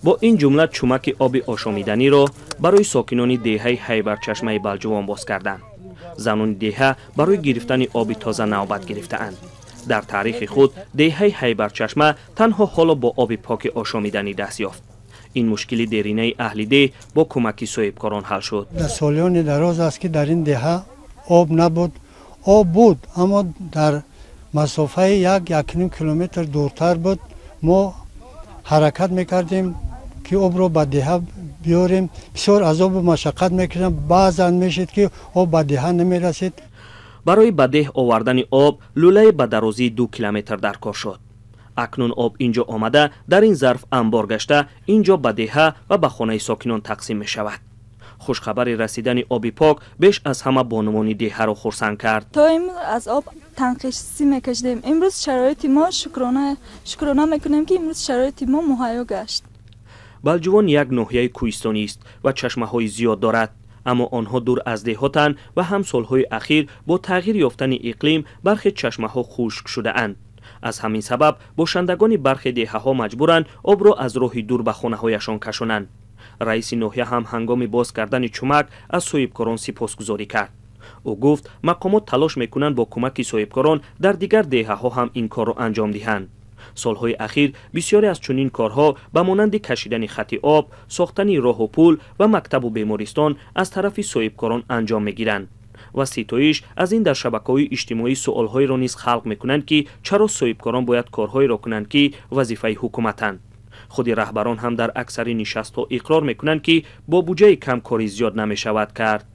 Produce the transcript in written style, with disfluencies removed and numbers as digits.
Бо ин ҷумла чумаки оби ошомиданиро барои сокинони деҳаи Ҳайбарчашмаи Балҷувон боз карданд. Занони деҳа барои гирифтани оби тоза навбат гирифтаанд. Дар таърихи худ деҳаи Ҳайбарчашма танҳо ҳоло бо оби поки ошомиданӣ даст ёфт. Ин мушкили деринаи аҳли деҳ бо кӯмаки соҳибкорон ҳал шуд. Дар солиёни дароз аст, ки дар ин деҳа об набуд. Об буд, аммо дар масофаи 1-1.5 километр дуртар буд. Мо ҳаракат мекардем, ки обро ба деҳа биёрем. Бисёр азобу машаққат мекардем. Баъзан мешид, ки об ба деҳа намерасид. Барои ба деҳ овардани об лӯлае ба дарозии 2 километр дар кор шуд. Акнун об инҷо омада, дар ин зарф анбор гашта, инҷо ба деҳа ва ба хонаи сокинон тақсим мешавад. Хушхабари расидани оби пок беш аз ҳама бонувони деҳаро хурсанд кард. То имрӯз аз об танқисӣ мекашидем. Имрӯз шароити мо, шукрона мекунем, ки имрӯз шароити мо муҳайё гашт. Балҷувон як ноҳияи кӯҳистонист ва чашмаҳои зиёд дорад, аммо онҳо дур аз деҳотанд ва ҳам солҳои ахир бо тағйир ёфтани иқлим бархе чашмаҳо хушк шудаанд. Аз ҳамин сабаб бошандагони бархе деҳаҳо маҷбуранд обро аз роҳи дур ба хонаҳояшон кашонанд. Раиси ноҳия ҳам ҳангоми боз кардани чумак аз соҳибкорон сипосгузорӣ кард. Ӯ гуфт, мақомот талош мекунанд бо кӯмаки соҳибкорон дар дигар деҳаҳо ҳам ин корро анҷом диҳанд. Солҳои ахир бисёре аз чунин корҳо ба монанди кашидани хати об, сохтани роҳу пул ва мактабу бемористон аз тарафи соҳибкорон анҷом мегиранд ва ситоиш аз ин дар шабакаҳои иҷтимоӣ суолҳоеро низ халқ мекунанд, ки чаро соҳибкорон бояд корҳоеро кунанд, ки вазифаи ҳукуматанд. Худи раҳбарон ҳам дар аксари нишастҳо иқрор мекунанд, ки бо буҷаи кам кори зиёд намешавад кард.